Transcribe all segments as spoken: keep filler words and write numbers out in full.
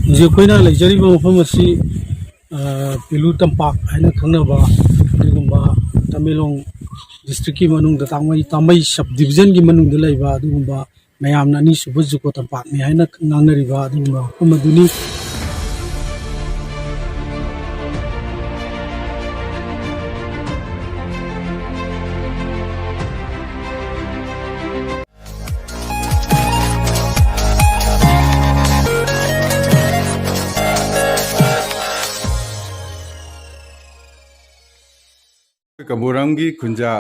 ꯍꯧꯖꯤꯛ ꯑꯩꯈꯣꯏꯅ ꯂꯩꯖꯔꯤꯕ ꯃꯐꯝ ꯑꯁꯤ, ꯑ, ꯄꯤꯂꯨ ꯇꯝꯄꯥꯛ ꯍꯥꯏꯅ ꯈꯪꯅꯕ, ꯑꯗꯨꯒꯨꯝꯕ ꯇꯃꯦꯡꯂꯣꯡ ꯗꯤꯁꯇ꯭ꯔꯤꯛꯀꯤ ꯃꯅꯨꯡꯗ, ꯇꯥꯃꯩ, ꯇꯥꯃꯩ ꯁꯕ ꯗꯤꯕꯤꯖꯟꯒꯤ ꯃꯅꯨꯡꯗ ꯂꯩꯕ ꯑꯗꯨꯒꯨꯝꯕ ꯃꯌꯥꯝꯅ ꯑꯅꯤꯁꯨꯕ ꯖꯨꯀꯣ ꯇꯝꯄꯥꯛꯅꯤ ꯍꯥꯏꯅ ꯉꯥꯡꯅꯔꯤꯕ ꯑꯗꯨꯒꯨꯝꯕ ꯃꯐꯝ ꯑꯗꯨꯅꯤ꯫ ꯀꯕꯨꯔꯥꯝꯒꯤ ꯈꯨꯟꯖꯥ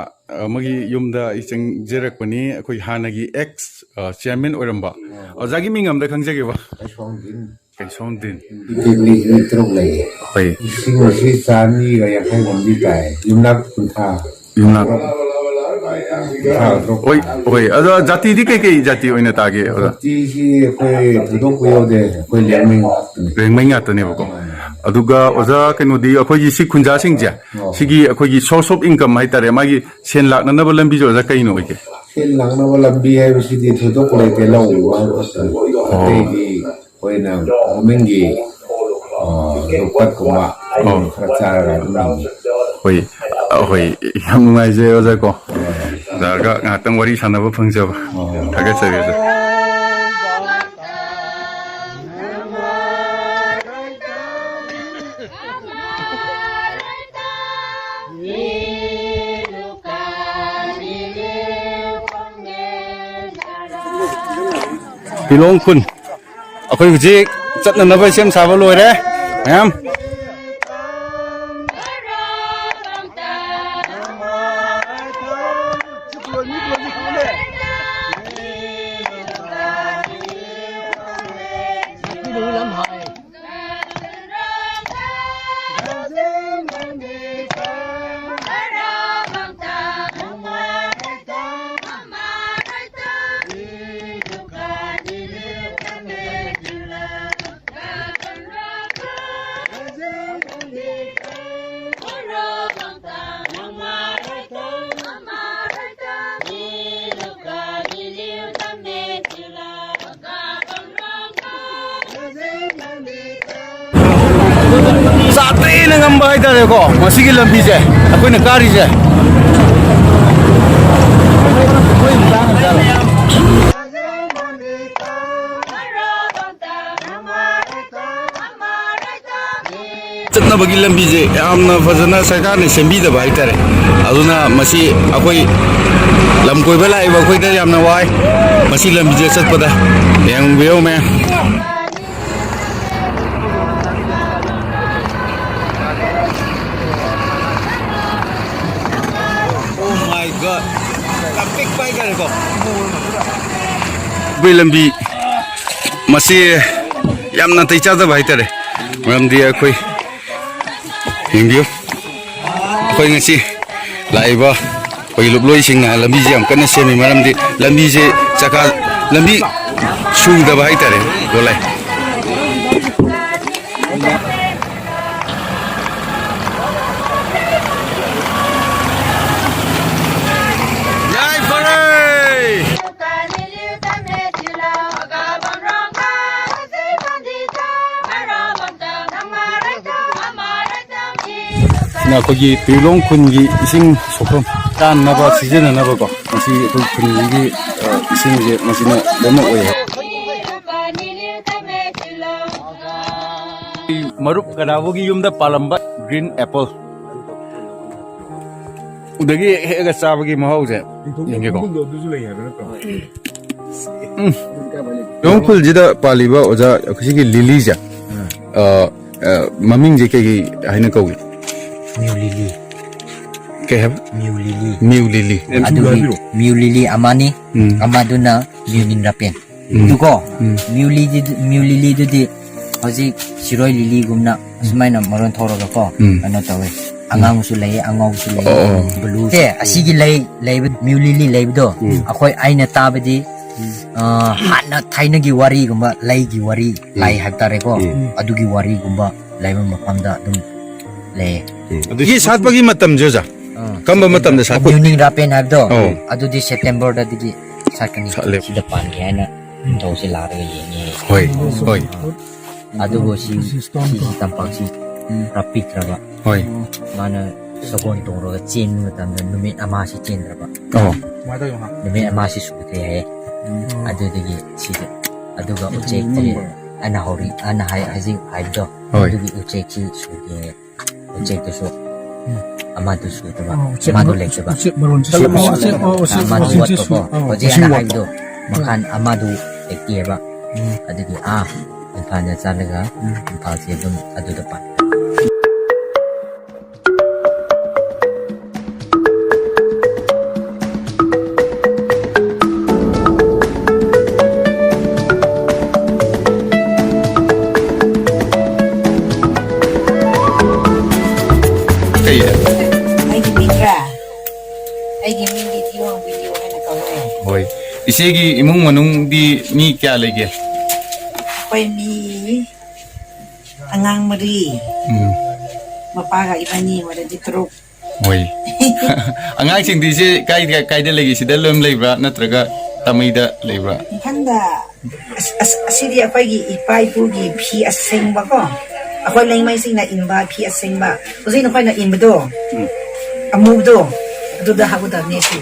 ꯑꯃꯒꯤ ꯌꯨꯝꯗ ꯑꯩ ꯆꯪꯖꯔꯛꯄꯅꯤ꯫ ꯑꯩꯈꯣꯏ ꯍꯥꯟꯅꯒꯤ ꯑꯦꯛꯁ, ꯑ, ꯆꯤꯌꯔꯃꯦꯟ ꯑꯣꯏꯔꯝꯕ ꯑꯣꯖꯥꯒꯤ ꯃꯤꯡ ꯑꯝꯇ ꯈꯪꯖꯒꯦꯕ꯫ ꯀꯩꯁꯣꯝꯗꯤꯟ꯫ ꯀꯩꯁꯣꯝꯗꯤꯟ꯫ ꯄꯤꯛꯅꯤꯛ ꯃꯤ ꯇꯔꯨꯛ ꯂꯩꯌꯦ꯫ ꯍꯣꯏ꯫ ꯂꯤꯁꯤꯡ ꯑꯁꯤ ꯆꯥꯅꯤꯒ ꯌꯥꯡꯈꯩꯔꯣꯝꯗꯤ ꯇꯥꯏ꯫ ꯌꯨꯝꯅꯥꯛ ꯀꯨꯟꯊ꯭ꯔꯥ꯫ ꯌꯨꯝꯅꯥꯛ꯫ ꯀꯨꯟꯊ꯭ꯔꯥ ꯇꯔꯨꯛ꯫ ꯍꯣꯏ, ꯍꯣꯏ꯫ ꯑꯗꯣ ꯖꯥꯇꯤꯗꯤ ꯀꯩꯀꯩ ꯖꯥꯇꯤ ꯑꯣꯏꯅ ꯇꯥꯒꯦ, ꯑꯣꯖꯥ? ꯖꯥꯇꯤꯁꯤ ꯑꯩꯈꯣꯏ ꯊꯣꯏꯗꯣꯛꯄ ꯌꯥꯎꯗꯦ꯫ ꯑꯩꯈꯣꯏ ꯂꯦꯡꯃꯩ ꯉꯥꯛꯇꯅꯤ꯫ ꯂꯦꯡꯃꯩ ꯉꯥꯛꯇꯅꯦꯕꯀꯣ꯫ ꯑꯗꯨꯒ ꯑꯣꯖꯥ, ꯀꯩꯅꯣꯗꯤ, ꯑꯩꯈꯣꯏꯒꯤ ꯁꯤ ꯈꯨꯟꯖꯥꯁꯤꯡꯁꯦ, ꯑꯣ꯫ ꯁꯤꯒꯤ ꯑꯩꯈꯣꯏꯒꯤ source of income ꯍꯥꯏꯇꯥꯔꯦ, ꯃꯥꯒꯤ ꯁꯦꯟ ꯂꯥꯛꯅꯅꯕ ꯂꯝꯕꯤꯁꯦ ꯑꯣꯖꯥ ꯀꯩꯅꯣ ꯑꯣꯏꯒꯦ? ꯁꯦꯟ ꯂꯥꯛꯅꯕ ꯂꯝꯕꯤ ꯍꯥꯏꯕꯁꯤꯗꯤ ꯊꯣꯏꯗꯣꯛꯄ ꯂꯩꯇꯦ, ꯂꯧ ꯎꯕ ꯍꯥꯏꯕ ꯈꯛꯇꯅꯤ꯫ ꯑꯣ꯫ ꯑꯇꯩꯗꯤ ꯑꯩꯈꯣꯏꯅ ꯒꯣꯔꯃꯦꯟꯒꯤ, ꯑ, ꯌꯣꯠꯄꯠꯀꯨꯝꯕ ꯑꯣ꯫ ꯈꯔ ꯆꯥꯔꯒ ꯑꯗꯨꯝ ꯍꯤꯡꯉꯤ꯫ ꯍꯣꯏ, ꯑ, ꯍꯣꯏ, ꯌꯥꯝ ꯅꯨꯡꯉꯥꯏꯖꯩ ꯑꯣꯖꯥ ꯀꯣ꯫ ꯑꯣꯖꯥꯒ ꯉꯥꯏꯍꯥꯛꯇꯪ ꯋꯥꯔꯤ ꯁꯥꯟꯅꯕ ꯐꯪꯖꯕ꯫ ꯑꯣ꯫ ꯊꯥꯒꯠꯆꯔꯤ ꯑꯣꯖꯥ꯫ ꯄꯤꯂꯣꯡ ꯈꯨꯟ꯫ ꯑꯩꯈꯣꯏ ꯍꯧꯖꯤꯛ ꯆꯠꯅꯅꯕ ꯁꯦꯝ ꯁꯥꯕ ꯂꯣꯏꯔꯦ ꯃꯌꯥꯝ꯫ ꯆꯥꯇꯦꯅ ꯉꯝꯕ ꯍꯥꯏꯇꯥꯔꯦꯀꯣ, ꯃꯁꯤꯒꯤ ꯂꯝꯕꯤꯁꯦ ꯑꯩꯈꯣꯏꯅ ꯀꯥꯔꯤꯁꯦ꯫ ꯆꯠꯅꯕꯒꯤ ꯂꯝꯕꯤꯁꯦ ꯌꯥꯝꯅ ꯐꯖꯅ ꯁꯔꯀꯥꯔꯅ ꯁꯦꯝꯕꯤꯗꯕ ꯍꯥꯏꯇꯥꯔꯦ꯫ ꯑꯗꯨꯅ ꯃꯁꯤ ꯑꯩꯈꯣꯏ ꯂꯝ ꯀꯣꯏꯕ ꯂꯥꯛꯏꯕ ꯑꯩꯈꯣꯏꯗ ꯌꯥꯝꯅ ꯋꯥꯏ, ꯃꯁꯤ ꯂꯝꯕꯤꯁꯦ ꯆꯠꯄꯗ꯫ ꯌꯦꯡꯕꯤꯌꯨ ꯃꯌꯥꯝ꯫ Oh my God! ꯌꯥꯝ ꯄꯤꯛꯄ ꯍꯥꯏꯇꯥꯔꯦꯀꯣ꯫ ꯑꯩꯈꯣꯏ ꯂꯝꯕꯤ ꯃꯁꯤ ꯌꯥꯝ ꯅꯥꯇꯩ ꯆꯥꯗꯕ ꯍꯥꯏꯇꯥꯔꯦ꯫ ꯃꯔꯝꯗꯤ ꯑꯩꯈꯣꯏ, ꯌꯦꯡꯕꯤꯌꯨ, ꯑꯩꯈꯣꯏ ꯉꯁꯤ ꯂꯥꯛꯏꯕ ꯑꯩꯈꯣꯏꯒꯤ ꯂꯨꯞꯂꯣꯏꯁꯤꯡꯅ ꯂꯝꯕꯤꯁꯦ ꯌꯥꯝ ꯀꯟꯅ ꯁꯦꯝꯃꯤ꯫ ꯃꯔꯝꯗꯤ ꯂꯝꯕꯤꯁꯦ ꯆꯀꯥ, ꯂꯝꯕꯤ ꯁꯨꯗꯕ ꯍꯥꯏꯇꯥꯔꯦ꯫ ꯒꯣꯂꯥꯏ꯫ ꯌꯥꯏꯐꯔꯦ! ꯁꯤꯅ ꯑꯩꯈꯣꯏꯒꯤ ꯇꯨꯏꯂꯣꯡ ꯈꯨꯟꯒꯤ ꯏꯁꯤꯡ ꯁꯣꯛꯐꯝ, ꯆꯥꯅꯅꯕ, ꯁꯤꯖꯤꯟꯅꯅꯕꯀꯣ꯫ ꯃꯁꯤ ꯑꯩꯈꯣꯏ ꯈꯨꯟꯁꯤꯒꯤ, ꯑ, ꯏꯁꯤꯡꯁꯦ ꯃꯁꯤꯅ ꯂꯣꯏꯅꯃꯛ ꯑꯣꯏꯌꯦ꯫ ꯃꯔꯨꯞ ꯀꯅꯥꯕꯨꯒꯤ ꯌꯨꯝꯗ ꯄꯥꯜꯂꯝꯕ green apple꯫ ꯎꯗꯒꯤ ꯍꯦꯛꯑꯒ ꯆꯥꯕꯒꯤ ꯃꯍꯥꯎꯁꯦ ꯌꯦꯡꯒꯦꯀꯣ꯫ ꯏꯕꯨꯡꯗꯣ ꯑꯗꯨꯁꯨ ꯂꯩ ꯍꯥꯏꯕ ꯅꯠꯇ꯭ꯔꯣ? ꯎꯝ꯫ ꯌꯣꯡ ꯈꯨꯜꯁꯤꯗ ꯄꯥꯜꯂꯤꯕ ꯑꯣꯖꯥ, ꯑꯩꯈꯣꯏ ꯁꯤꯒꯤ ꯂꯤꯂꯤꯁꯦ, ꯑ, ꯑ, ꯃꯃꯤꯡꯁꯦ ꯀꯩ ꯀꯩ ꯍꯥꯏꯅ ꯀꯧꯏ? ꯃ꯭ꯌꯨ ꯂꯤꯂꯤ꯫ ꯀꯩ ꯍꯥꯏꯕ? ꯃ꯭ꯌꯨ ꯂꯤꯂꯤ꯫ ꯃ꯭ꯌꯨ ꯂꯤꯂꯤ꯫ ꯑꯗꯨꯒꯤ ꯃ꯭ꯌꯨ ꯂꯤꯂꯤ ꯑꯃꯅꯤ, ꯎꯝ꯫ ꯑꯃꯗꯨꯅ ꯃ꯭ꯌꯨ ꯅꯤꯡꯔꯥꯄꯦꯟ꯫ ꯎꯝ꯫ ꯑꯗꯨꯀꯣ, ꯎꯝ꯫ ꯃ꯭ꯌꯨ ꯂꯤꯂꯤ-, ꯃ꯭ꯌꯨ ꯂꯤꯂꯤꯗꯨꯗꯤ ꯍꯧꯖꯤꯛ ꯁꯤꯔꯣꯏ ꯂꯤꯂꯤꯒꯨꯝꯅ ꯑꯁꯨꯃꯥꯏꯅ ꯃꯔꯣꯟ ꯊꯧꯔꯒꯀꯣ, ꯎꯝ꯫ ꯀꯩꯅꯣ ꯇꯧꯋꯦ꯫ ꯑꯉꯥꯡꯕꯁꯨ ꯂꯩꯌꯦ, ꯑꯉꯧꯕꯁꯨ ꯂꯩꯌꯦ, ꯑꯣ, ꯑꯣ꯫ Blue꯫ ꯁꯦ, ꯑꯁꯤꯒꯤ ꯂꯩ, ꯂꯩꯕ ꯃ꯭ꯌꯨ ꯂꯤꯂꯤ ꯂꯩꯕꯗꯣ, ꯎꯝ꯫ ꯑꯩꯈꯣꯏ, ꯑꯩꯅ ꯇꯥꯕꯗꯤ, ꯑ, ꯍꯥꯟꯅ ꯊꯥꯏꯅꯒꯤ ꯋꯥꯔꯤꯒꯨꯝꯕ, ꯂꯩꯒꯤ ꯋꯥꯔꯤ, ꯎꯝ꯫ ꯂꯥꯏ ꯍꯥꯏꯕ ꯇꯥꯔꯦꯀꯣ, ꯎꯝ꯫ ꯑꯗꯨꯒꯤ ꯋꯥꯔꯤꯒꯨꯝꯕ ꯂꯩꯕ ꯃꯐꯝꯗ ꯑꯗꯨꯝ ꯂꯩꯌꯦ꯫ ꯎꯝ꯫ ꯑꯗꯨꯒꯤ ꯁꯥꯠꯄꯒꯤ ꯃꯇꯝꯁꯦ ꯑꯣꯖꯥ, ꯑꯥ, ꯀꯔꯝꯕ ꯃꯇꯝꯗ ꯁꯥꯠꯄ? ꯃ꯭ꯌꯨꯅꯤꯡ ꯔꯥꯄꯦꯟ ꯍꯥꯏꯕꯗꯣ, ꯑꯧ꯫ ꯑꯗꯨꯗꯤ ꯁꯦꯞꯇꯦꯝꯕꯔꯗꯗꯤ ꯁꯥꯠꯀꯅꯤ꯫ ꯁꯥꯠꯂꯦ꯫ ꯁꯤꯗ ꯄꯥꯟꯒꯦ ꯍꯥꯏꯅ ꯅꯤꯡꯊꯧꯁꯦ ꯂꯥꯛꯂꯒ ꯌꯦꯡꯉꯦ꯫ ꯍꯣꯏ, ꯍꯣꯏ꯫ ꯑꯗꯨꯕꯨ ꯁꯤ, ꯁꯤꯒꯤ ꯇꯝꯄꯥꯛꯁꯤ ꯎꯝ꯫ ꯄꯨꯔꯥ ꯄꯤꯛꯈ꯭ꯔꯕ꯫ ꯍꯣꯏ꯫ ꯃꯥꯅ ꯁꯒꯣꯜ ꯇꯣꯡꯔꯒ ꯆꯦꯟꯕ ꯃꯇꯝꯗ ꯅꯨꯃꯤꯠ ꯑꯃꯁꯤ ꯆꯦꯟꯗ꯭ꯔꯕ꯫ ꯑꯣ꯫ ꯀꯃꯥꯏꯅ ꯇꯧꯔꯤꯅꯣ? ꯅꯨꯃꯤꯠ ꯑꯃꯁꯤ ꯁꯨꯗ꯭ꯔꯦ ꯍꯥꯏꯌꯦ꯫ ꯎꯝ꯫ ꯑꯗꯨꯗꯒꯤ ꯁꯤꯗ, ꯑꯗꯨꯒ ꯎꯆꯦꯛꯁꯦ, ꯑꯩꯅ ꯍꯧꯔꯤ-, ꯑꯩꯅ ꯍꯥꯏ-, ꯍꯧꯖꯤꯛ ꯍꯥꯏꯕꯗꯣ, ꯍꯣꯏ꯫ ꯑꯗꯨꯒꯤ ꯎꯆꯦꯛꯁꯤ ꯁꯨꯗꯦ ꯍꯥꯏꯌꯦ꯫ ꯎꯆꯦꯛꯇꯨꯁꯨ, ꯎꯝ꯫ ꯑꯃꯗꯨꯁꯨ ꯅꯠꯇꯕ, ꯑꯣ, ꯎꯆꯦꯛ ꯑꯃꯗꯨ ꯃꯔꯨ-, ꯂꯩꯇꯕ꯫ ꯎꯆꯦꯛ ꯃꯔꯣꯟꯁꯦ ꯎꯆꯦꯛ ꯁꯨ-, ꯃꯔꯨ-, ꯎꯆꯦꯛ ꯑꯃꯗꯨ ꯃꯔꯣꯟꯁꯦ ꯁꯨ-, ꯋꯥꯠꯄꯀꯣ꯫ ꯑꯣ, ꯍꯧꯖꯤꯛ ꯎꯆꯦꯛ ꯑꯩꯅ ꯋꯥꯠꯄ꯫ ꯍꯥꯏꯕꯗꯣ, ꯎꯝ꯫ ꯃꯈꯜ ꯑꯃꯗꯨ ꯂꯩꯇꯦꯕ꯫ ꯎꯝ꯫ ꯑꯗꯨꯒꯤ, ꯑꯥ, ꯏꯝꯐꯥꯜꯗ ꯆꯠꯂꯒ, ꯎꯝ꯫ ꯏꯝꯐꯥꯜꯁꯦ ꯑꯗꯨꯝ ꯑꯗꯨꯗ ꯄꯥꯟ-, ꯀꯩ? ꯑꯩꯒꯤ ꯃꯤꯡꯔꯥ? ꯑꯩꯒꯤ ꯃꯤꯡꯗꯤ ꯊꯤꯌꯣꯡ ꯕꯤꯗꯤꯑꯣ ꯍꯥꯏꯅ ꯀꯧꯋꯦ꯫ ꯍꯣꯏ꯫ ꯏꯆꯦꯒꯤ ꯏꯃꯨꯡ ꯃꯅꯨꯡꯗꯤ ꯃꯤ ꯀꯌꯥ ꯂꯩꯒꯦ? ꯑꯩꯈꯣꯏ ꯃꯤ ꯑꯉꯥꯡ ꯃꯔꯤ꯫ ꯎꯝ꯫ ꯃꯄꯥꯒ ꯏꯕꯥꯅꯤ ꯑꯣꯏꯔꯗꯤ ꯇꯔꯨꯛ꯫ ꯍꯣꯏ꯫ ꯑꯉꯥꯡꯁꯤꯡꯗꯤ ꯏꯆꯦ ꯀꯥꯏ-, ꯀꯥꯏꯗ ꯂꯩꯒꯦ? ꯁꯤꯗ ꯂꯣꯏ ꯂꯩꯕ꯭ꯔꯥ ꯅꯠꯇ꯭ꯔꯒ ꯇꯥꯃꯩꯗ ꯂꯩꯕ꯭ꯔꯥ? ꯏꯝꯐꯥꯜꯗ꯫ ꯑꯁ, ꯑꯁ, ꯑꯁꯤꯗꯤ ꯑꯩꯈꯣꯏꯒꯤ ꯏꯄꯥ ꯏꯄꯨꯒꯤ ꯐꯤ ꯑꯁꯦꯡꯕꯀꯣ꯫ ꯑꯩꯈꯣꯏ ꯂꯩꯃꯩꯁꯤꯡꯅ ꯏꯟꯕ ꯐꯤ ꯑꯁꯦꯡꯕ꯫ ꯍꯧꯖꯤꯛ ꯅꯈꯣꯏꯅ ꯏꯟꯕꯗꯣ, ꯎꯝ꯫ ꯑꯃꯨꯕꯗꯣ, ꯑꯗꯨꯗ ꯍꯥꯞꯀꯗꯕꯅꯦ ꯁꯤ꯫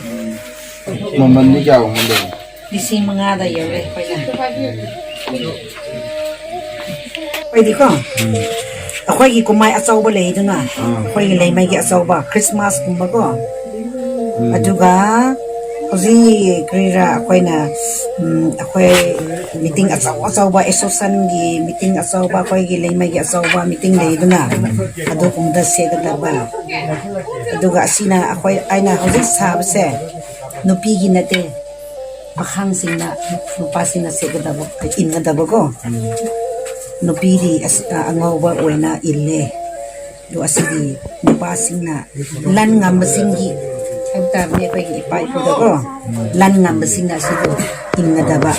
ꯃꯃꯜꯗꯤ ꯀꯌꯥꯒꯨꯝꯕ ꯂꯩ? ꯂꯤꯁꯤꯡ ꯃꯉꯥꯗ ꯌꯧꯔꯦ ꯑꯩꯈꯣꯏꯅ꯫ ꯑꯩꯈꯣꯏꯗꯤꯀꯣ, ꯎꯝ꯫ ꯑꯩꯈꯣꯏꯒꯤ ꯀꯨꯝꯍꯩ ꯑꯆꯧꯕ ꯂꯩꯗꯅ, ꯑꯥ꯫ ꯑꯩꯈꯣꯏꯒꯤ ꯂꯩꯃꯩꯒꯤ ꯑꯆꯧꯕ, ꯈ꯭ꯔꯤꯁꯃꯥꯁꯀꯨꯝꯕꯀꯣ, ꯎꯝ꯫ ꯑꯗꯨꯒ ꯍꯧꯖꯤꯛ ꯀꯔꯤꯔꯥ ꯑꯩꯈꯣꯏꯅ, ꯎꯝ, ꯑꯩꯈꯣꯏ ꯃꯤꯇꯤꯡ ꯑꯆꯧ ꯑꯆꯧꯕ, ꯑꯦꯁꯣꯁꯤꯌꯦꯁꯟꯒꯤ ꯃꯤꯇꯤꯡ ꯑꯆꯧꯕ, ꯑꯩꯈꯣꯏꯒꯤ ꯂꯩꯃꯩꯒꯤ ꯑꯆꯧꯕ ꯃꯤꯇꯤꯡ ꯂꯩꯗꯅ, ꯑꯗꯨꯒꯨꯝꯕꯗ ꯁꯦꯠꯀꯗꯕ꯫ ꯑꯗꯨꯒ ꯑꯁꯤꯅ ꯑꯩꯈꯣꯏ, ꯑꯩꯅ ꯍꯧꯖꯤꯛ ꯁꯥꯕꯁꯦ ꯅꯨꯄꯤꯒꯤ ꯅꯠꯇꯦ, ꯄꯥꯈꯪꯁꯤꯡꯅ, ꯅꯨꯄꯥꯁꯤꯡꯅ ꯁꯦꯠꯀꯗꯕ, ꯏꯟꯒꯗꯕꯀꯣ꯫ ꯎꯝ꯫ ꯅꯨꯄꯤꯗꯤ ꯑꯁ-, ꯑꯉꯧꯕ ꯑꯣꯏꯅ ꯏꯜꯂꯦ꯫ ꯑꯗꯣ ꯑꯁꯤꯗꯤ ꯅꯨꯄꯥꯁꯤꯡꯅ, ꯂꯟ ꯉꯝꯕꯁꯤꯡꯒꯤ ꯍꯥꯏꯕ ꯇꯥꯕꯅꯤ, ꯑꯩꯈꯣꯏꯒꯤ ꯏꯄꯥ ꯏꯄꯨꯗꯀꯣ, ꯂꯟ ꯉꯝꯕꯁꯤꯡꯅ ꯑꯁꯤꯗꯣ ꯏꯟꯒꯗꯕ꯫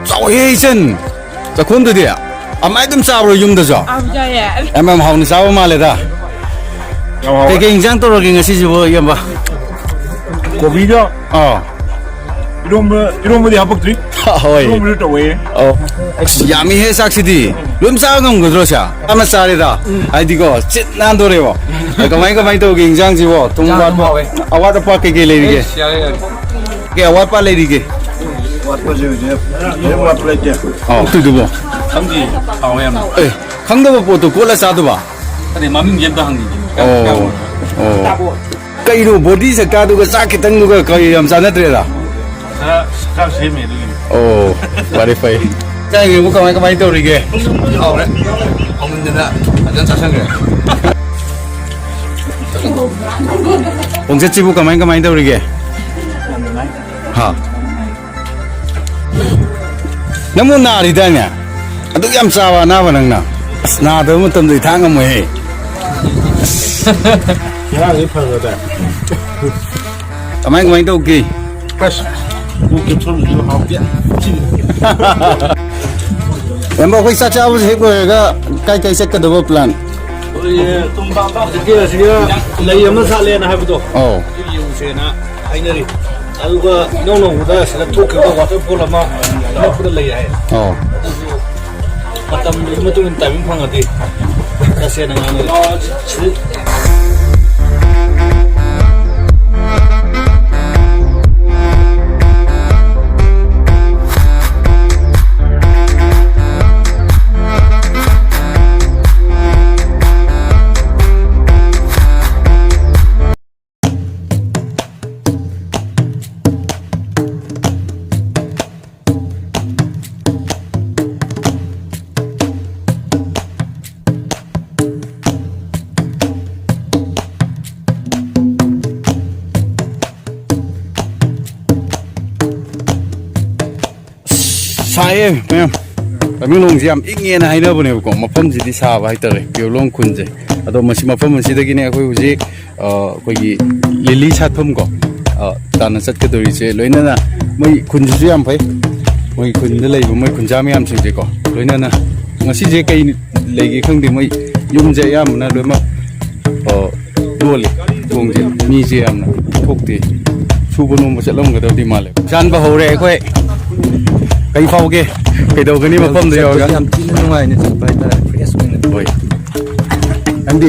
ꯆꯥꯎꯍꯦ ꯏꯆꯟ, ꯆꯥꯛꯈꯨꯝꯗꯨꯗꯤ꯫ ꯑꯃꯥꯏ ꯑꯗꯨꯝ ꯆꯥꯕ꯭ꯔꯣ ꯌꯨꯝꯗꯁꯨ? ꯑꯥ, ꯆꯥꯏꯌꯦ꯫ ꯌꯥꯝ, ꯌꯥꯝ ꯍꯥꯎꯅ ꯆꯥꯕ ꯃꯥꯜꯂꯦꯗ꯫ ꯌꯥꯝ ꯍꯥꯎꯋꯦ꯫ ꯀꯩꯀꯩ ꯏꯟꯖꯥꯡ ꯇꯧꯔꯒꯦ ꯉꯁꯤꯁꯤꯕꯨ, ꯏꯌꯥꯝꯕ? ꯀꯣꯕꯤꯒ ꯑꯥ꯫ ꯏꯔꯣꯝꯕ, ꯏꯔꯣꯝꯕꯗꯤ ꯍꯥꯄꯛꯇ꯭ꯔꯤ꯫ ꯍꯣꯏ꯫ ꯏꯔꯣꯝꯕꯁꯨ ꯇꯧꯋꯦ꯫ ꯑꯧ꯫ ꯑꯁ, ꯌꯥꯝꯃꯤꯍꯦ ꯆꯥꯛꯁꯤꯗꯤ꯫ ꯑꯗꯨꯝ ꯆꯥꯕ ꯉꯝꯒꯗ꯭ꯔꯣ ꯁꯦ? ꯑꯃ ꯆꯥꯔꯦꯗ꯫ ꯎꯝ꯫ ꯍꯥꯏꯗꯤꯀꯣ, ꯆꯤꯠ ꯅꯥꯟꯗꯣꯔꯦꯕ꯫ ꯀꯃꯥꯏ, ꯀꯃꯥꯏ ꯇꯧꯒꯦ ꯏꯟꯖꯥꯡꯁꯤꯕꯣ? ꯊꯨꯝ ꯏꯟꯖꯥꯡ ꯑꯗꯨꯝ ꯋꯥꯠꯄ, ꯍꯥꯎꯋꯦ꯫ ꯑꯋꯥꯠ ꯑꯄꯥ ꯀꯩꯀꯩ ꯂꯩꯔꯤꯒꯦ? ꯑꯦꯁ, ꯌꯥꯔꯦ, ꯌꯥꯔꯦ꯫ ꯀꯩ ꯑꯋꯥꯠꯄ ꯂꯩꯔꯤꯒꯦ? ꯋꯥꯠꯄꯁꯦ ꯍꯧꯖꯤꯛ ꯀꯩꯝ ꯋꯥꯠꯄ ꯂꯩꯇꯦ꯫ ꯑꯧ꯫ ꯑꯗꯨꯗꯨꯕꯣ? ꯈꯪꯗꯦ꯫ ꯍꯥꯎꯋꯦ ꯌꯥꯝꯅ꯫ ꯑꯦ, ꯈꯪꯗꯕ ꯄꯣꯠꯇꯣ ꯀꯣꯠꯂ ꯆꯥꯗꯕ? ꯑꯗꯩ ꯃꯃꯤꯡꯁꯦ ꯑꯝꯇ ꯍꯪꯅꯤꯡꯉꯤ꯫ ꯑꯣ, ꯑꯣ꯫ ꯀꯩꯅꯣ, ꯕꯣꯗꯤ ꯁꯛꯇꯥꯗꯨꯒ ꯆꯥꯛ ꯈꯤꯇꯪꯗꯨꯒ ꯀꯔꯤ ꯌꯥꯝ ꯆꯥꯟꯅꯗ꯭ꯔꯦꯗ? ꯈꯔ ꯁꯛꯇꯥ ꯁꯦꯝꯃꯦ ꯑꯗꯨꯒꯤꯅꯤ꯫ ꯑꯣ, ꯐꯔꯦ, ꯐꯔꯦ꯫ ꯆꯥꯛ ꯌꯦꯟꯕꯨ ꯀꯃꯥꯏ, ꯀꯃꯥꯏ ꯇꯧꯔꯤꯒꯦ? ꯍꯥꯎꯔꯦ꯫ ꯍꯥꯎꯃꯟꯗꯅ ꯐꯖꯅ ꯆꯥꯁꯟꯈ꯭ꯔꯦ꯫ ꯈꯣꯡꯆꯠꯁꯤꯕꯨ ꯀꯃꯥꯏ, ꯀꯃꯥꯏ ꯇꯧꯔꯤꯒꯦ? ꯍꯥ? ꯅꯪꯕꯨ ꯅꯥꯔꯤꯗꯥꯏꯅꯦ? ꯑꯗꯨꯛ ꯌꯥꯝ ꯆꯥꯕ ꯑꯅꯥꯕ ꯅꯪꯅ꯫ ꯑꯁ, ꯅꯥꯗꯕ ꯃꯇꯝꯗ ꯏꯊꯥ ꯉꯝꯃꯣꯏꯍꯦ꯫ ꯉꯔꯥꯡꯗꯤ ꯐꯔꯕꯗꯥꯏ? ꯀꯃꯥꯏ, ꯀꯃꯥꯏ ꯇꯧꯒꯦ? ꯑꯁ, ꯀꯣꯛ ꯀꯦꯞꯁꯨꯜꯁꯨ ꯍꯥꯎꯇꯦ꯫ ꯏꯌꯥꯝꯕ, ꯑꯩꯈꯣꯏ ꯆꯥꯛ ꯆꯥꯕꯁꯦ ꯍꯦꯛ ꯂꯣꯏꯔꯒ ꯀꯥꯏ ꯀꯥꯏ ꯆꯠꯀꯗꯕ plan? ꯑꯩꯈꯣꯏ ꯍꯧꯖꯤꯛꯀꯤ ꯑꯁꯤꯒ ꯂꯩ ꯑꯃ ꯁꯥꯠꯂꯦꯅ ꯍꯥꯏꯕꯗꯣ, ꯑꯧ꯫ ꯑꯗꯨ ꯌꯦꯡꯉꯨꯁꯦꯅ ꯍꯥꯏꯅꯔꯤ꯫ ꯑꯗꯨꯒ ꯏꯅꯧ ꯅꯧꯕꯗ ꯁꯤꯗ ꯊꯣꯛꯈꯤꯕ waterfall ꯑꯃ ꯑꯅꯛꯄꯗ ꯂꯩ ꯍꯥꯏ꯫ ꯑꯧ꯫ ꯑꯗꯨꯁꯨ ꯃꯇꯝꯗꯨꯒꯤ ꯃꯇꯨꯡ ꯏꯟꯅ timing ꯐꯪꯉꯗꯤ ꯆꯠꯁꯦꯅ ꯉꯥꯡꯅꯔꯤ꯫ ꯁꯥꯏꯌꯦ ꯃꯌꯥꯝ꯫ ꯇꯃꯦꯡꯂꯣꯡꯁꯦ ꯌꯥꯝ ꯏꯪꯉꯦꯅ ꯍꯥꯏꯅꯕꯅꯦꯕꯀꯣ, ꯃꯐꯝꯁꯤꯗꯤ ꯁꯥꯕ ꯍꯥꯏꯇꯥꯔꯦ, ꯄꯤꯌꯣꯂꯣꯡ ꯈꯨꯟꯁꯦ꯫ ꯑꯗꯣ ꯃꯁꯤ ꯃꯐꯝ ꯑꯁꯤꯗꯒꯤꯅꯦ ꯑꯩꯈꯣꯏ ꯍꯧꯖꯤꯛ, ꯑ, ꯑꯩꯈꯣꯏꯒꯤ ꯂꯤꯂꯤ ꯁꯥꯠꯐꯝ ꯀꯣ, ꯑ, ꯇꯥꯟꯅ ꯆꯠꯀꯗꯧꯔꯤꯁꯦ꯫ ꯂꯣꯏꯅꯅ ꯃꯣꯏ ꯈꯨꯟꯁꯤꯁꯨ ꯌꯥꯝ ꯐꯩ, ꯃꯣꯏ ꯈꯨꯟꯗ ꯂꯩꯕ ꯃꯣꯏ ꯈꯨꯟꯖꯥ ꯃꯌꯥꯝꯁꯤꯡꯁꯦꯀꯣ, ꯂꯣꯏꯅꯅ ꯉꯁꯤꯁꯦ ꯀꯩ ꯂꯩꯒꯦ ꯈꯪꯗꯦ, ꯃꯣꯏ ꯌꯨꯝꯁꯦ ꯑꯌꯥꯝꯕꯅ ꯂꯣꯏꯅꯃꯛ, ꯑ, ꯂꯣꯜꯂꯤ꯫ ꯊꯣꯡꯁꯦ, ꯃꯤꯁꯦ ꯌꯥꯝꯅ ꯊꯣꯛꯇꯦ꯫ ꯁꯨꯕ ꯅꯣꯝꯕ ꯆꯠꯂꯝꯒꯗꯕꯗꯤ ꯃꯥꯜꯂꯦ꯫ ꯆꯥꯟꯕ ꯍꯧꯔꯦ ꯑꯩꯈꯣꯏ꯫ ꯀꯩ ꯐꯥꯎꯒꯦ? ꯀꯩꯗꯧꯒꯅꯤ ꯃꯐꯝꯗ ꯌꯧꯔꯒ? ꯌꯥꯝ ꯊꯤꯅ ꯅꯨꯡꯉꯥꯏꯅ ꯆꯠꯄ ꯍꯥꯏꯇꯥꯔꯦ, ꯐ꯭ꯔꯦꯁ ꯑꯣꯏꯅ꯫ ꯍꯣꯏ꯫ ꯅꯪꯗꯤ?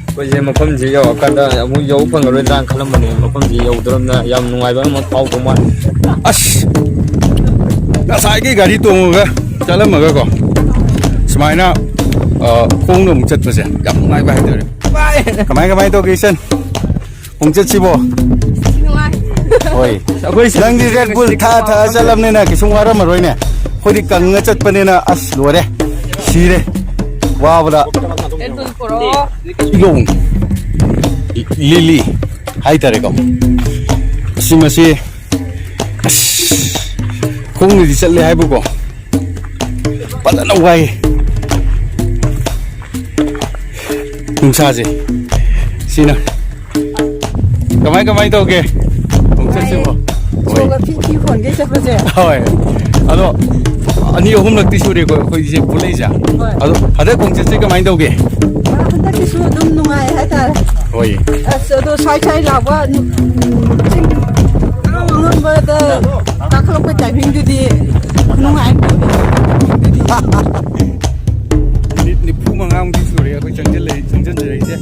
ꯑꯩꯈꯣꯏꯁꯦ ꯃꯐꯝꯁꯤ ꯌꯧꯔꯀꯥꯟꯗ ꯑꯃꯨꯛ ꯌꯧ ꯐꯪꯉꯔꯣꯏꯗ꯭ꯔꯥꯅ ꯈꯜꯂꯝꯕꯅꯦ꯫ ꯃꯐꯝꯁꯤ ꯌꯧꯗ꯭ꯔꯕꯅ ꯌꯥꯝ ꯅꯨꯡꯉꯥꯏꯕ ꯑꯃ ꯐꯥꯎꯗꯧ ꯃꯥꯜꯂꯦ꯫ ꯑꯁ! ꯉꯁꯥꯏꯒꯤ ꯒꯥꯔꯤ ꯇꯣꯡꯉꯒ ꯆꯠꯂꯝꯃꯒꯀꯣ, ꯁꯨꯃꯥꯏꯅ, ꯑ, ꯈꯣꯡꯅ ꯑꯃꯨꯛ ꯆꯠꯄꯁꯦ ꯌꯥꯝ ꯅꯨꯡꯉꯥꯏꯕ ꯍꯥꯏꯇꯥꯔꯦ꯫ ꯀꯃꯥꯏ, ꯀꯃꯥꯏ ꯇꯧꯒꯦ, ꯏꯆꯟ? ꯈꯣꯡꯆꯠꯁꯤꯕꯣ? ꯅꯨꯡꯉꯥꯏ꯫ ꯍꯣꯏ꯫ ꯑꯩꯈꯣꯏ ꯅꯪꯗꯤ Red Bull ꯊꯛꯑ ꯊꯛꯑ ꯆꯠꯂꯕꯅꯤꯅ ꯀꯩꯁꯨꯝ ꯋꯥꯔꯝꯃꯔꯣꯏꯅꯦ꯫ ꯑꯩꯈꯣꯏꯗꯤ ꯀꯪꯉ ꯆꯠꯄꯅꯤꯅ ꯑꯁ ꯂꯣꯏꯔꯦ꯫ ꯁꯤꯔꯦ꯫ ꯋꯥꯕꯗ꯫ Red Bull ꯄꯨꯔꯛꯑꯣ꯫ ꯏꯒꯣꯡ꯫ ꯂꯤꯂꯤ ꯍꯥꯏꯇꯥꯔꯦꯀꯣ꯫ ꯑꯁꯤ ꯃꯁꯤ ꯑꯁ ꯈꯣꯡꯅꯗꯤ ꯆꯠꯂꯦ ꯍꯥꯏꯕꯀꯣ꯫ ꯐꯖꯅ ꯋꯥꯏ꯫ ꯅꯨꯡꯁꯥꯁꯦ ꯁꯤꯅ꯫ ꯀꯃꯥꯏ, ꯀꯃꯥꯏ ꯇꯧꯒꯦ? ꯈꯣꯡꯆꯠꯁꯤꯕꯣ? ꯍꯣꯏ꯫ ꯁꯣꯒ ꯐꯤ ꯐꯤ ꯍꯣꯟꯒꯦ ꯆꯠꯄꯁꯦ꯫ ꯍꯣꯏ꯫ ꯑꯗꯣ ꯑꯅꯤ ꯑꯍꯨꯝꯂꯛꯇꯤ ꯁꯨꯔꯦꯀꯣ ꯑꯩꯈꯣꯏꯁꯦ ꯄꯨꯜꯂꯛꯏꯁꯦ꯫ ꯍꯣꯏ꯫ ꯑꯗꯣ ꯍꯟꯗꯛ ꯈꯣꯡꯆꯠꯁꯦ ꯀꯃꯥꯏꯅ ꯇꯧꯒꯦ? ꯍꯟꯗꯛꯀꯤꯁꯨ ꯑꯗꯨꯝ ꯅꯨꯡꯉꯥꯏ ꯍꯥꯏꯇꯥꯔꯦ꯫ ꯍꯣꯏ꯫ ꯑꯁ, ꯑꯗꯣ ꯁꯥꯏ ꯁꯥꯏ ꯂꯥꯎꯕ, ꯎꯝ, ꯆꯤꯡ ꯑꯉꯝꯕꯗ ꯀꯥꯈꯠꯂꯛꯄ timingꯗꯨꯗꯤ ꯅꯨꯡꯉꯥꯏ꯫ ꯃꯤꯅꯤꯠ ꯅꯤꯐꯨ ꯃꯉꯥꯃꯨꯛꯇꯤ ꯁꯨꯔꯦ ꯑꯩꯈꯣꯏ ꯆꯪꯁꯤꯜꯂꯛꯏ-, ꯆꯪꯁꯤꯟꯖꯔꯛꯏꯁꯦ꯫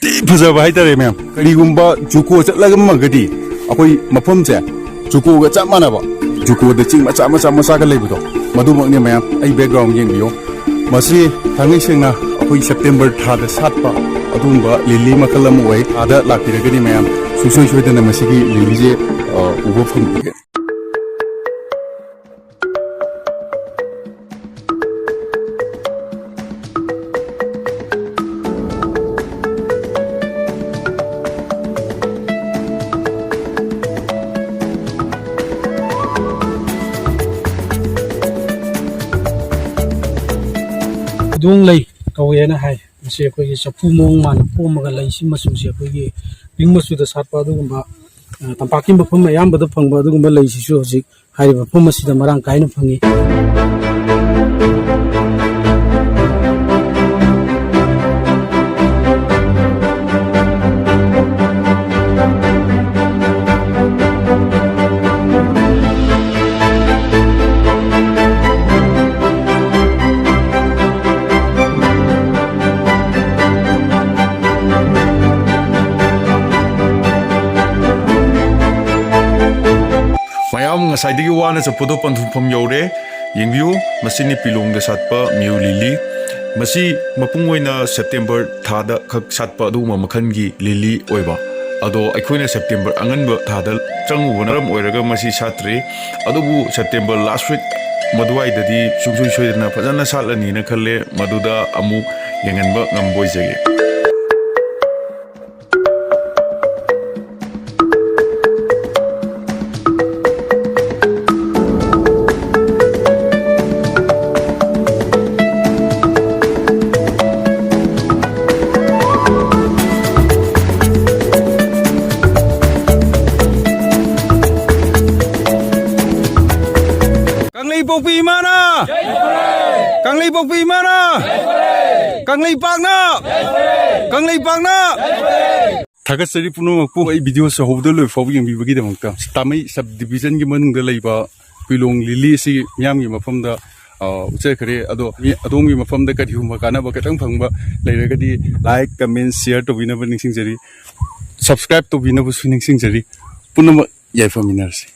ꯊꯤ ꯐꯖꯕ ꯍꯥꯏꯇꯥꯔꯦ ꯃꯌꯥꯝ꯫ ꯀꯔꯤꯒꯨꯝꯕ ꯖꯨꯀꯣ ꯆꯠꯂꯝꯃꯒꯗꯤ ꯑꯩꯈꯣꯏ ꯃꯐꯝꯁꯦ ꯖꯨꯀꯣꯒ ꯆꯞ ꯃꯥꯟꯅꯕ, ꯖꯨꯀꯣꯗ ꯆꯤꯡ ꯃꯆꯥ ꯃꯆꯥ ꯃꯆꯥꯒ ꯂꯩꯕꯗꯣ, ꯃꯗꯨꯃꯛꯅꯤ ꯃꯌꯥꯝ꯫ ꯑꯩ background ꯌꯦꯡꯕꯤꯌꯣ꯫ ꯃꯁꯤ ꯊꯥꯡꯉꯩ ꯁꯦꯡꯅ ꯑꯩꯈꯣꯏ September ꯊꯥꯗ ꯁꯥꯠꯄ ꯑꯗꯨꯒꯨꯝꯕ ꯂꯤꯂꯤ ꯃꯈꯜ ꯑꯃ ꯑꯣꯏ꯫ ꯑꯥꯗ ꯂꯥꯛꯄꯤꯔꯒꯗꯤ ꯃꯌꯥꯝ ꯁꯨꯡꯁꯣꯏ ꯁꯣꯏꯗꯅ ꯃꯁꯤꯒꯤ ꯂꯤꯂꯤꯁꯦ, ꯑ, ꯎꯕ ꯐꯪꯕꯤꯒꯅꯤ꯫ ꯈꯨꯗꯣꯡ ꯂꯩ ꯀꯧꯋꯦꯅ ꯍꯥꯏ꯫ ꯃꯁꯤ ꯑꯩꯈꯣꯏꯒꯤ ꯆꯐꯨ ꯃꯑꯣꯡ ꯃꯥꯟꯅ ꯄꯣꯝꯃꯒ ꯂꯩꯁꯤ ꯃꯆꯨꯁꯦ ꯑꯩꯈꯣꯏꯒꯤ pink ꯃꯆꯨꯗ ꯁꯥꯠꯄ ꯑꯗꯨꯒꯨꯝꯕ, ꯑ, ꯇꯝꯄꯥꯛꯀꯤ ꯃꯐꯝ ꯑꯌꯥꯝꯕꯗ ꯐꯪꯕ ꯑꯗꯨꯒꯨꯝꯕ ꯂꯩꯁꯤꯁꯨ ꯍꯧꯖꯤꯛ ꯍꯥꯏꯔꯤꯕ ꯃꯐꯝ ꯑꯁꯤꯗ ꯃꯔꯥꯡ ꯀꯥꯏꯅ ꯐꯪꯉꯤ꯫ ꯃꯌꯥꯝ ꯉꯁꯥꯏꯗꯒꯤ ꯋꯥꯅ ꯆꯠꯄꯗꯣ ꯄꯟꯊꯨꯡꯐꯝ ꯌꯧꯔꯦ꯫ ꯌꯦꯡꯕꯤꯌꯨ, ꯃꯁꯤꯅꯤ ꯄꯤꯂꯣꯡꯗ ꯁꯥꯠꯄ ꯃꯤꯌꯨ ꯂꯤꯂꯤ꯫ ꯃꯁꯤ ꯃꯄꯨꯡ ꯑꯣꯏꯅ ꯁꯦꯞꯇꯦꯝꯕꯔ ꯊꯥꯗ ꯈꯛ ꯁꯥꯠꯄ ꯑꯗꯨꯒꯨꯝꯕ ꯃꯈꯜꯒꯤ ꯂꯤꯂꯤ ꯑꯣꯏꯕ꯫ ꯑꯗꯣ ꯑꯩꯈꯣꯏꯅ ꯁꯦꯞꯇꯦꯝꯕꯔ ꯑꯉꯟꯕ ꯊꯥꯗ ꯆꯪꯉꯨꯕꯅ ꯃꯔꯝ ꯑꯣꯏꯔꯒ ꯃꯁꯤ ꯁꯥꯠꯇ꯭ꯔꯦ꯫ ꯑꯗꯨꯕꯨ ꯁꯦꯞꯇꯦꯝꯕꯔ last week ꯃꯗꯨꯋꯥꯏꯗꯗꯤ ꯁꯨꯡꯁꯣꯏ ꯁꯣꯏꯗꯅ ꯐꯖꯅ ꯁꯥꯠꯂꯅꯤꯅ ꯈꯜꯂꯦ꯫ ꯃꯗꯨꯗ ꯑꯃꯨꯛ ꯌꯦꯡꯍꯟꯕ ꯉꯝꯕ ꯑꯣꯏꯖꯒꯦ꯫ ꯀꯪꯂꯩꯄꯣꯛꯄꯤ ꯏꯃꯥꯅ! ꯀꯪꯂꯩꯄꯣꯛꯄꯤ ꯏꯃꯥꯅ! ꯀꯪꯂꯩꯄꯥꯛꯅ! ꯀꯪꯂꯩꯄꯥꯛꯅ! ꯊꯥꯒꯠꯆꯔꯤ ꯄꯨꯝꯅꯃꯛꯄꯨ꯫ ꯑꯩ video ꯁꯦ ꯍꯧꯕꯗ ꯂꯣꯏ ꯐꯥꯎꯕ ꯌꯦꯡꯕꯤꯕꯒꯤꯗꯃꯛꯇ꯫ ꯇꯥꯃꯩ sub division ꯒꯤ ꯃꯅꯨꯡꯗ ꯂꯩꯕ ꯄꯤꯂꯣꯡ ꯂꯤꯂꯤ ꯑꯁꯤ ꯃꯤꯌꯥꯝꯒꯤ ꯃꯐꯝꯗ, ꯑ, ꯎꯠꯆꯈ꯭ꯔꯦ꯫ ꯑꯗꯣ ꯃꯤ, ꯑꯗꯣꯝꯒꯤ ꯃꯐꯝꯗ ꯀꯔꯤꯒꯨꯝꯕ ꯀꯥꯟꯅꯕ ꯈꯤꯇꯪ ꯐꯪꯕ ꯂꯩꯔꯒꯗꯤ like, comment, share ꯇꯧꯕꯤꯅꯕ ꯅꯤꯡꯁꯤꯡꯖꯔꯤ꯫ Subscribe ꯇꯧꯕꯤꯅꯕꯁꯨ ꯅꯤꯡꯁꯤꯡꯖꯔꯤ꯫ ꯄꯨꯝꯅꯃꯛ ꯌꯥꯏꯐꯃꯤꯟꯅꯔꯁꯤ꯫